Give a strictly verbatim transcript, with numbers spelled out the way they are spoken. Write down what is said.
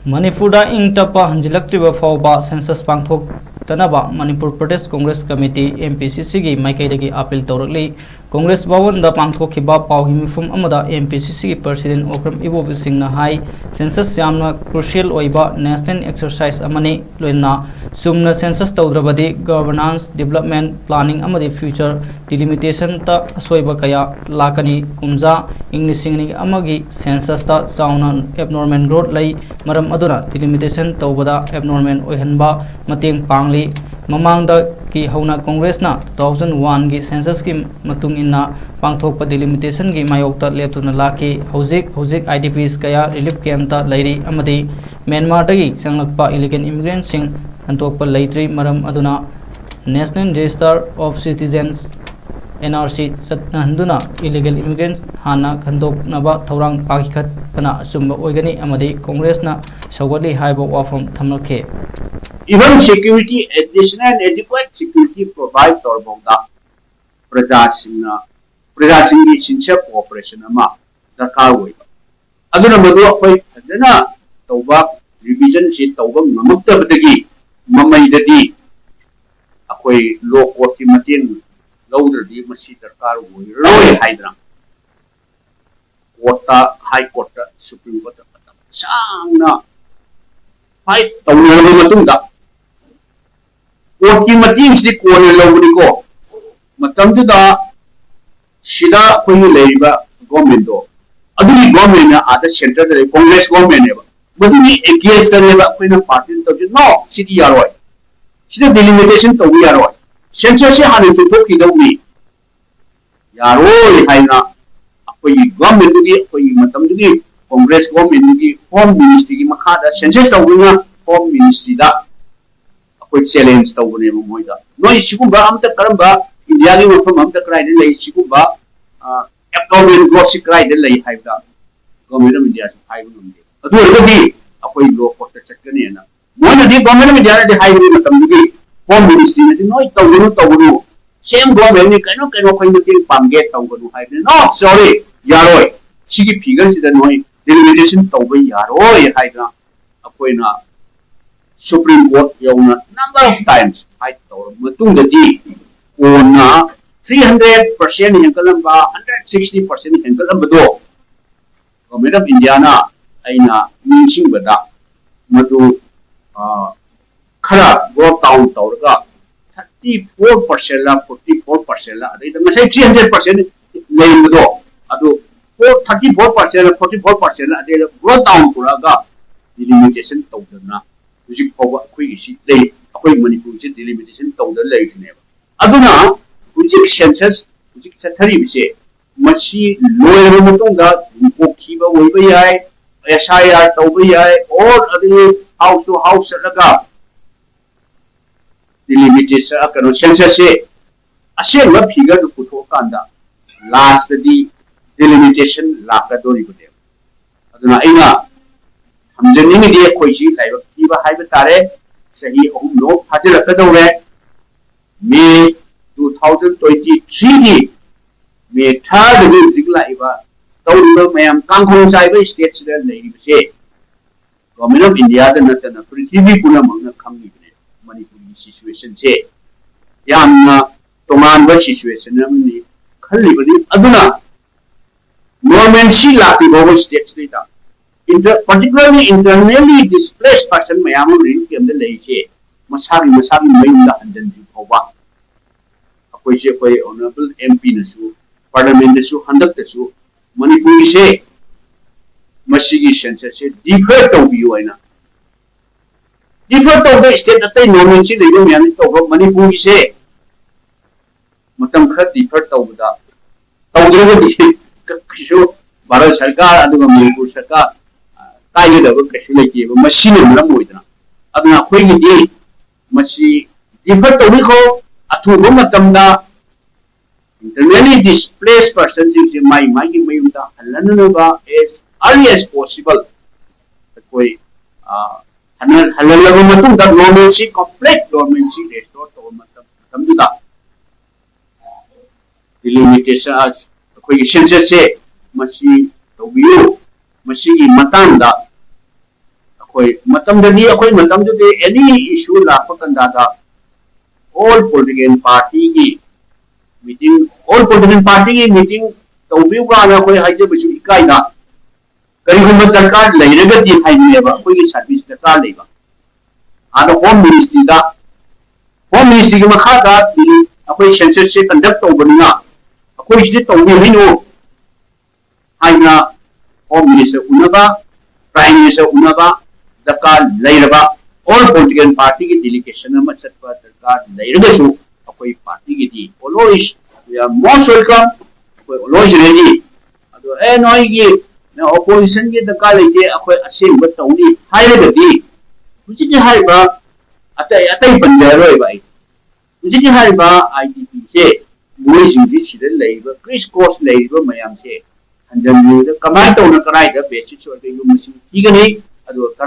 ꯃꯅꯤꯄꯨꯔꯗ ꯏꯪ ꯇꯞꯄ ꯍꯟꯖꯤꯜꯂꯛꯇ꯭ꯔꯤꯕ ꯐꯥꯎꯕ ꯁꯦꯟꯁꯁ ꯄꯥꯡꯊꯣꯛꯇꯅꯕ Manipur Pradesh congress committee, M P C ꯁꯤꯒꯤ ꯃꯥꯏꯀꯩꯗꯒꯤ ꯑꯥꯄꯤꯜ ꯇꯧꯔꯛꯂꯤ꯫ ꯀꯣꯡꯒ꯭ꯔꯦꯁ ꯚꯋꯟꯗ ꯄꯥꯡꯊꯣꯛꯈꯤꯕ ꯄꯥꯎꯒꯤ ꯃꯤꯐꯝ ꯑꯃꯗ ꯑꯦꯝ ꯄꯤ ꯁꯤ ꯁꯤꯒꯤ ꯄ꯭ꯔꯁꯤꯗꯦꯟ ꯑꯣꯀ꯭ꯔꯝ ꯏꯕꯣꯕꯤ ꯁꯤꯡꯅ ꯍꯥꯏ, ꯁꯦꯟꯁꯁ ꯌꯥꯝꯅ ꯀ꯭ꯔꯨꯁꯤꯌꯦꯜ ꯑꯣꯏꯕ ꯅꯦꯁꯅꯦꯜ ꯑꯦꯛꯁꯔꯁꯥꯏꯁ ꯑꯃꯅꯤ꯫ ꯂꯣꯏꯅꯅ ꯆꯨꯝꯅ ꯁꯦꯟꯁꯁ ꯇꯧꯗ꯭ꯔꯕꯗꯤ ꯒꯕꯔꯅꯥꯟꯁ, ꯗꯤꯕꯦꯂꯞꯃꯦꯟ ꯄ꯭ꯂꯥꯅꯤꯡ ꯑꯃꯗꯤ ꯐ꯭ꯌꯨꯆꯔ ꯗꯤꯂꯤꯃꯤꯇꯦꯁꯟꯇ ꯑꯁꯣꯏꯕ ꯀꯌꯥ ꯂꯥꯛꯀꯅꯤ꯫ ꯀꯨꯝꯖꯥ ꯏꯪ ꯂꯤꯁꯤꯡ ꯑꯅꯤ ꯑꯃꯒꯤ ꯁꯦꯟꯁꯁꯇ ꯆꯥꯎꯅ ꯑꯦꯕꯅꯣꯔꯃꯦꯜ ꯒ꯭ꯔꯣꯠ ꯂꯩ꯫ ꯃꯔꯝ ꯑꯗꯨꯅ ꯗꯤꯂꯤꯃꯤꯇꯦꯁꯟ ꯇꯧꯕꯗ ꯑꯦꯕꯅꯣꯔꯃꯦꯜ ꯑꯣꯏꯍꯟꯕ ꯃꯇꯦꯡ ꯄꯥꯡꯂꯤ꯫ ꯃꯃꯥꯡꯗꯒꯤ ꯍꯧꯅ ꯀꯣꯡꯒ꯭ꯔꯦꯁꯅ ꯇꯨ ꯊꯥꯎꯖꯟ ꯋꯥꯟꯒꯤ ꯁꯦꯟꯁꯁꯀꯤ ꯃꯇꯨꯡ ꯏꯟꯅ ꯄꯥꯡꯊꯣꯛꯄ ꯗꯤꯂꯤꯃꯤꯇꯦꯁꯟꯒꯤ ꯃꯥꯌꯣꯛꯇ ꯂꯦꯞꯇꯨꯅ ꯂꯥꯛꯈꯤ꯫ ꯍꯧꯖꯤꯛ ꯍꯧꯖꯤꯛ ꯑꯥꯏ ꯗꯤ ꯄꯤꯁ ꯀꯌꯥ ꯔꯤꯂꯤꯐ ꯀꯦꯝꯞꯇ ꯂꯩꯔꯤ ꯑꯃꯗꯤ ꯃ꯭ꯌꯥꯟꯃꯥꯔꯗꯒꯤ ꯆꯪꯂꯛꯄ ꯏꯂꯤꯒꯦꯜ ꯏꯃꯤꯒ꯭ꯔꯦꯟꯠꯁꯤꯡ ꯈꯟꯗꯣꯛꯄ ꯂꯩꯇ꯭ꯔꯤ꯫ ꯃꯔꯝ ꯑꯗꯨꯅ National Register of Citizens, N R C, ꯆꯠꯅꯍꯟꯗꯨꯅ ꯏꯂꯤꯒꯦꯜ ꯏꯃꯤꯒ꯭ꯔꯦꯟꯠ ꯍꯥꯟꯅ ꯈꯟꯗꯣꯛꯅꯕ ꯊꯧꯔꯥꯡ ꯄꯥꯏꯈꯠꯄꯅ ꯑꯆꯨꯝꯕ ꯑꯣꯏꯒꯅꯤ ꯑꯃꯗꯤ ꯀꯣꯡꯒ꯭ꯔꯦꯁꯅ ꯁꯧꯒꯠꯂꯤ ꯍꯥꯏꯕ ꯋꯥꯐꯝ ꯊꯝꯂꯛꯈꯤ꯫ Even security, additional and adequate security provide ꯇꯧꯔꯐꯥꯎꯗ ꯄ꯭ꯔꯖꯥꯁꯤꯡꯅ, ꯄ꯭ꯔꯖꯥꯁꯤꯡꯒꯤ sincere cooperation ꯑꯃ ꯗꯔꯀꯥꯔ ꯑꯣꯏꯕ꯫ ꯑꯗꯨꯅ ꯃꯗꯨ ꯑꯩꯈꯣꯏ ꯐꯖꯅ ꯇꯧꯕ, ꯔꯤꯚꯤꯖꯟꯁꯤ ꯇꯧꯕ ꯉꯝꯃꯛꯇꯕꯗꯒꯤ ꯃꯃꯩꯗꯗꯤ ꯑꯩꯈꯣꯏ ꯂꯣ ꯀꯣꯔꯠꯀꯤ ꯃꯇꯦꯡ ꯂꯧꯗ꯭ꯔꯗꯤ ꯃꯁꯤ ꯗꯔꯀꯥꯔ ꯑꯣꯏꯔꯔꯣꯏ ꯍꯥꯏꯗꯅ ꯀꯣꯔꯠꯇ, ꯍꯥꯏ ꯀꯣꯔꯠꯇ, ꯁꯨꯄ꯭ꯔꯤꯝ ꯀꯣꯔꯠꯇ ꯃꯇꯝ ꯁꯥꯡꯅ ꯐꯥꯏꯠ ꯇꯧꯅꯔꯕ ꯃꯇꯨꯡꯗ ꯀꯣꯔꯠꯀꯤ ꯃꯇꯦꯡꯁꯤꯗꯤ ꯀꯣꯟꯅ ꯂꯧꯕꯅꯤꯀꯣ꯫ ꯃꯇꯝꯗꯨꯗ ꯁꯤꯗ ꯑꯩꯈꯣꯏꯒꯤ ꯂꯩꯔꯤꯕ ꯒꯣꯔꯃꯦꯟꯗꯣ, ꯑꯗꯨꯒꯤ ꯒꯣꯔꯃꯦꯟꯅ ꯑꯥꯗ ꯁꯦꯟꯇꯔꯗ ꯂꯩ, ꯀꯣꯡꯒ꯭ꯔꯦꯁ ꯒꯣꯔꯃꯦꯟꯅꯦꯕ, ꯃꯗꯨꯒꯤ ꯑꯦꯒꯦꯟꯁꯇꯅꯦꯕ ꯑꯩꯈꯣꯏꯅ ꯄꯥꯔꯇꯤꯅ ꯇꯧꯁꯤ꯫ No, ꯁꯤꯗꯤ ꯌꯥꯔꯣꯏ, ꯁꯤꯗ ꯗꯤꯂꯤꯃꯤꯇꯦꯁꯟ ꯇꯧꯕ ꯌꯥꯔꯣꯏ, ꯁꯦꯟꯁꯁꯁꯤ ꯍꯥꯟꯅ ꯆꯨꯝꯊꯣꯛꯈꯤꯗꯧꯅꯤ, ꯌꯥꯔꯣꯏ ꯍꯥꯏꯅ ꯑꯩꯈꯣꯏꯒꯤ ꯒꯣꯔꯃꯦꯟꯗꯨꯒꯤ, ꯑꯩꯈꯣꯏꯒꯤ ꯃꯇꯝꯗꯨꯒꯤ ꯀꯣꯡꯒ꯭ꯔꯦꯁ ꯒꯣꯔꯃꯦꯟꯗꯨꯒꯤ ꯍꯣꯝ ꯃꯤꯅꯤꯁꯇ꯭ꯔꯤꯒꯤ ꯃꯈꯥꯗ ꯁꯦꯟꯁꯁ ꯇꯧꯗꯨꯅ ꯍꯣꯝ ꯃꯤꯅꯤꯁꯇ꯭ꯔꯤꯗ ꯑꯩꯈꯣꯏ ꯆꯦꯂꯦꯟꯖ ꯇꯧꯕꯅꯦꯕ ꯃꯣꯏꯗ꯫ ꯅꯣꯏ ꯁꯤꯒꯨꯝꯕ ꯑꯝꯇ, ꯀꯔꯝꯕ ꯏꯟꯗꯤꯌꯥꯒꯤ ꯃꯐꯝ ꯑꯝꯇ ꯀꯗꯥꯏꯗ ꯂꯩ ꯁꯤꯒꯨꯝꯕ ꯑꯦꯕꯅꯣꯔꯃꯦꯜ ꯒ꯭ꯔꯣꯠꯁꯤ ꯀꯗꯥꯏꯗ ꯂꯩ ꯍꯥꯏꯕꯗ ꯒꯣꯔꯃꯦꯟ ꯑꯣꯐ ꯏꯟꯗꯤꯌꯥꯁꯨ ꯍꯥꯏꯕ ꯉꯝꯗꯦ꯫ ꯑꯗꯨ ꯑꯣꯏꯔꯒꯗꯤ ꯑꯩꯈꯣꯏ ꯂꯣ ꯀꯣꯔꯠꯇ ꯆꯠꯀꯅꯤꯅ ꯃꯣꯏꯅꯗꯤ, ꯒꯣꯔꯃꯦꯟ ꯑꯣꯐ ꯏꯟꯗꯤꯌꯥꯅꯗꯤ ꯍꯥꯏꯕꯒꯤ ꯃꯇꯝꯗꯨꯒꯤ ꯍꯣꯝ ꯃꯤꯅꯤꯁꯇ꯭ꯔꯤꯅꯗꯤ ꯅꯣꯏ ꯇꯧꯒꯅꯨ, ꯇꯧꯒꯅꯨ, ꯁꯦꯝ ꯒꯣꯔꯃꯦꯟꯅꯤ, ꯀꯩꯅꯣ ꯀꯩꯅꯣ ꯑꯩꯈꯣꯏ ꯃꯇꯦꯡ ꯄꯥꯡꯒꯦ, ꯇꯧꯒꯅꯨ ꯍꯥꯏꯕꯅꯤ꯫ No, sorry, ꯌꯥꯔꯣꯏ, ꯁꯤꯒꯤ ꯐꯤꯒꯔꯁꯤꯗ ꯅꯣꯏ ꯗꯤꯂꯤꯃꯤꯇꯦꯁꯟ ꯇꯧꯕ ꯌꯥꯔꯣꯏ ꯍꯥꯏꯗꯅ ꯑꯩꯈꯣꯏꯅ Supreme Court ꯌꯧꯅ number of times fight ꯇꯧꯔꯕ ꯃꯇꯨꯡꯗꯗꯤ ꯀꯣꯟꯅ three hundred percent ꯍꯦꯟꯒꯠꯂꯝꯕ, hundred sixty percent ꯍꯦꯟꯒꯠꯂꯝꯕꯗꯣ Government of Indiaꯅ, ꯑꯩꯅ ꯅꯤꯡꯁꯤꯡꯕꯗ, ꯃꯗꯨ ꯈꯔ brought down ꯇꯧꯔꯒ thirty four percentꯂ forty four percentꯂ, ꯑꯗꯩꯗ ꯉꯁꯥꯏ three hundred percent ꯂꯩꯔꯝꯕꯗꯣ, ꯑꯗꯨ thirty four percentꯂ forty four percentꯂ, ꯑꯗꯩꯗ brought down ꯄꯨꯔꯛꯑꯒ delimitation ꯇꯧꯗꯅ ꯍꯧꯖꯤꯛ ꯐꯥꯎꯕ ꯑꯩꯈꯣꯏꯒꯤꯁꯤ ꯂꯩ꯫ ꯑꯩꯈꯣꯏ ꯃꯅꯤꯄꯨꯔꯁꯤ delimitation ꯇꯧꯗꯅ ꯂꯩꯔꯤꯁꯤꯅꯦꯕ꯫ ꯑꯗꯨꯅ ꯍꯧꯖꯤꯛ census ꯍꯧꯖꯤꯛ ꯆꯠꯊꯔꯤꯕꯁꯦ, ꯃꯁꯤ ꯂꯣꯏꯔꯕ ꯃꯇꯨꯡꯗ ꯍꯤꯡꯀꯣꯛ ꯊꯤꯕ ꯑꯣꯏꯕ ꯌꯥꯏ, S I R ꯇꯧꯕ ꯌꯥꯏ, or ꯑꯗꯒꯤ house to house ꯆꯠꯂꯒ delimitation, ꯀꯩꯅꯣ, censusꯁꯦ ꯑꯁꯦꯡꯕ figureꯗꯨ ꯄꯨꯊꯣꯛꯑꯀꯥꯟꯗ lastꯇꯗꯤ delimitation ꯂꯥꯛꯀꯗꯧꯔꯤꯕꯅꯦꯕ꯫ ꯑꯗꯨꯅ ꯑꯩꯅ ꯊꯝꯖꯅꯤꯡꯉꯤꯗꯤ ꯑꯩꯈꯣꯏꯁꯤ ꯂꯥꯏꯕꯛ ꯊꯤꯕ ꯍꯥꯏꯕ ꯇꯥꯔꯦ꯫ ꯆꯍꯤ ꯑꯍꯨꯝ ꯂꯣꯝ ꯐꯥꯖꯤꯜꯂꯛꯀꯗꯧꯔꯦ꯫ May two thousand twenty threeꯒꯤ May thirdꯗꯒꯤ ꯍꯧꯖꯤꯛ ꯂꯥꯛꯏꯕ ꯇꯧꯔꯤꯕ ꯃꯌꯥꯝ ꯀꯥꯡꯈꯣꯡ ꯆꯥꯏꯕ stateꯁꯤꯗ ꯂꯩꯔꯤꯕꯁꯦ Government of Indiaꯗ ꯅꯠꯇꯅ ꯄ꯭ꯔꯤꯊꯤꯕꯤ ꯄꯨꯝꯅꯃꯛꯅ ꯈꯪꯉꯤꯕꯅꯦ꯫ ꯃꯅꯤꯄꯨꯔꯒꯤ situationꯁꯦ ꯌꯥꯝꯅ ꯇꯣꯉꯥꯟꯕ situation ꯑꯃꯅꯤ ꯈꯜꯂꯤꯕꯅꯤ꯫ ꯑꯗꯨꯅ normalcy ꯂꯥꯛꯇ꯭ꯔꯤ ꯐꯥꯎꯕ stateꯁꯤꯗꯩꯗ inter-, particularly internally displaced person ꯃꯌꯥꯝ ꯑꯃ relief campꯇ ꯂꯩꯔꯤꯁꯦ ꯃꯁꯥꯒꯤ ꯃꯁꯥꯒꯤ ꯃꯌꯨꯝꯗ ꯍꯟꯖꯤꯟꯗ꯭ꯔꯤ ꯐꯥꯎꯕ ꯑꯩꯈꯣꯏꯁꯦ, ꯑꯩꯈꯣꯏ honourable MPꯅꯁꯨ, parliamentꯇꯁꯨ, ꯍꯟꯗꯛꯇꯁꯨ ꯃꯅꯤꯄꯨꯔꯒꯤꯁꯦ ꯃꯁꯤꯒꯤ censusꯁꯦ defer ꯇꯧꯕꯤꯌꯨ ꯍꯥꯏꯅ, defer ꯇꯧꯕ state ꯑꯇꯩ normalcy ꯂꯩꯕ ꯃꯌꯥꯝꯁꯤ ꯇꯧꯕ, ꯃꯅꯤꯄꯨꯔꯒꯤꯁꯦ ꯃꯇꯝ ꯈꯔ defer ꯇꯧꯕꯗ, ꯇꯧꯗ꯭ꯔꯒꯗꯤ ꯀꯩꯁꯨ ꯚꯥꯔꯠ ꯁꯔꯀꯥꯔ ꯑꯗꯨꯒ ꯃꯅꯤꯄꯨꯔ ꯁꯔꯀꯥꯔ, ꯑ, ꯀꯥꯏꯒꯗꯕ ꯀꯩꯁꯨ ꯂꯩꯇꯦꯕ꯫ ꯃꯁꯤꯅ ꯃꯔꯝ ꯑꯣꯏꯗꯅ, ꯑꯗꯨꯅ ꯑꯩꯈꯣꯏꯒꯤꯗꯤ ꯃꯁꯤ defer ꯇꯧꯕꯤꯈꯣ꯫ ꯑꯊꯨꯕ ꯃꯇꯝꯗ internally displaced personꯁꯤꯡꯁꯦ ꯃꯥꯏ ꯃꯥꯏꯒꯤ ꯃꯌꯨꯝꯗ ꯍꯜꯍꯟꯅꯅꯕ as early as possible ꯑꯩꯈꯣꯏ, ꯑ, ꯍꯜꯍꯜ-, ꯍꯜꯍꯜꯂꯕ ꯃꯇꯨꯡꯗ normalcy, complete normalcy restore ꯇꯧꯕ ꯃꯇꯝ, ꯃꯇꯝꯗꯨꯗ delimitation, ꯑ, ꯑꯩꯈꯣꯏꯒꯤ censusꯁꯦ ꯃꯁꯤ ꯇꯧꯕꯤꯌꯨ꯫ ꯃꯁꯤꯒꯤ ꯃꯇꯥꯡꯗ ꯑꯩꯈꯣꯏ ꯃꯇꯝꯗꯗꯤ ꯑꯩꯈꯣꯏ ꯃꯇꯝꯗꯨꯗꯤ ꯑꯦꯅꯤ ꯏꯁꯨ ꯂꯥꯛꯄ ꯀꯟꯗꯥꯗ ꯑꯣꯜ ꯄꯣꯂꯤꯇꯤꯀꯦꯜ ꯄꯥꯔꯇꯤꯒꯤ ꯃꯤꯇꯤꯡ ꯑꯣꯜ ꯄꯣꯂꯤꯇꯤꯀꯦꯜ ꯄꯥꯔꯇꯤꯒꯤ ꯃꯤꯇꯤꯡ ꯇꯧꯕꯤꯌꯨ ꯀꯥꯏꯅ ꯑꯩꯈꯣꯏ ꯍꯥꯏꯖꯕꯁꯨ ꯏꯀꯥꯏꯅ ꯀꯔꯤꯒꯨꯝꯕ ꯗꯔꯀꯥꯔ ꯂꯩꯔꯒꯗꯤ ꯍꯥꯏꯕꯅꯦꯕ ꯑꯩꯈꯣꯏꯒꯤ ꯁꯥꯔꯚꯤꯁ ꯗꯔꯀꯥꯔ ꯂꯩꯕ ꯑꯗꯣ ꯍꯣꯝ ꯃꯤꯅꯤꯁꯇ꯭ꯔꯤꯗ ꯍꯣꯝ ꯃꯤꯅꯤꯁꯇ꯭ꯔꯤꯒꯤ ꯃꯈꯥꯗ ꯑꯩꯈꯣꯏ ꯁꯦꯟꯁꯁꯁꯦ ꯀꯟꯗꯛ ꯇꯧꯕꯅꯤꯅ ꯑꯩꯈꯣꯏꯁꯤꯗꯤ ꯇꯧꯕꯤꯔꯤꯅꯣ ꯍꯥꯏꯅ ꯍꯣꯝ ꯃꯤꯅꯤꯁꯇꯔ ꯎꯅꯕ ꯄ꯭ꯔꯥꯏꯝ ꯃꯤꯅꯤꯁꯇꯔ ꯎꯅꯕ ꯗꯔꯀꯥꯔ ꯂꯩꯔꯕ ꯑꯣꯜ ꯄꯣꯂꯤꯇꯤꯀꯦꯜ ꯄꯥꯔꯇꯤꯒꯤ ꯗꯦꯂꯤꯒꯦꯁꯟ ꯑꯃ ꯆꯠꯄ ꯗꯔꯀꯥꯔ ꯂꯩꯔꯒꯁꯨ ꯑꯩꯈꯣꯏ ꯄꯥꯔꯇꯤꯒꯤꯗꯤ always we are most welcome ꯑꯩꯈꯣꯏ always ready ꯑꯗꯣ ꯑꯦ ꯅꯣꯏꯒꯤ ꯑꯣꯄꯣꯖꯤꯁꯟꯒꯤ ꯗꯔꯀꯥꯔ ꯂꯩꯇꯦ ꯑꯩꯈꯣꯏ ꯑꯁꯦꯡꯕ ꯇꯧꯅꯤ ꯍꯥꯏꯔꯒꯗꯤ ꯍꯧꯖꯤꯛꯀꯤ ꯍꯥꯏꯔꯤꯕ ꯑꯇꯩ ꯑꯇꯩ ꯄꯟꯖꯔꯔꯣꯏꯕ ꯑꯩ ꯍꯧꯖꯤꯛꯀꯤ ꯍꯥꯏꯔꯤꯕ ꯑꯥꯏ ꯗꯤ ꯄꯤꯁꯦ ꯃꯣꯏꯁꯤꯡꯁꯤ ꯁꯤꯗ ꯂꯩꯔꯤꯕ ꯀ꯭ꯔꯤꯁ ꯀ꯭ꯔꯣꯁ ꯂꯩꯔꯤꯕ ꯃꯌꯥꯝꯁꯦ ꯍꯟꯖꯟꯕꯤꯕꯗ ꯀꯃꯥꯏꯅ ꯇꯧꯅ ꯀꯗꯥꯏꯗ ꯕꯦꯁꯤꯁ ꯑꯣꯏꯔꯒ ꯌꯨꯝ ꯃꯁꯤꯡ ꯊꯤꯒꯅꯤ ꯑꯗꯨꯒ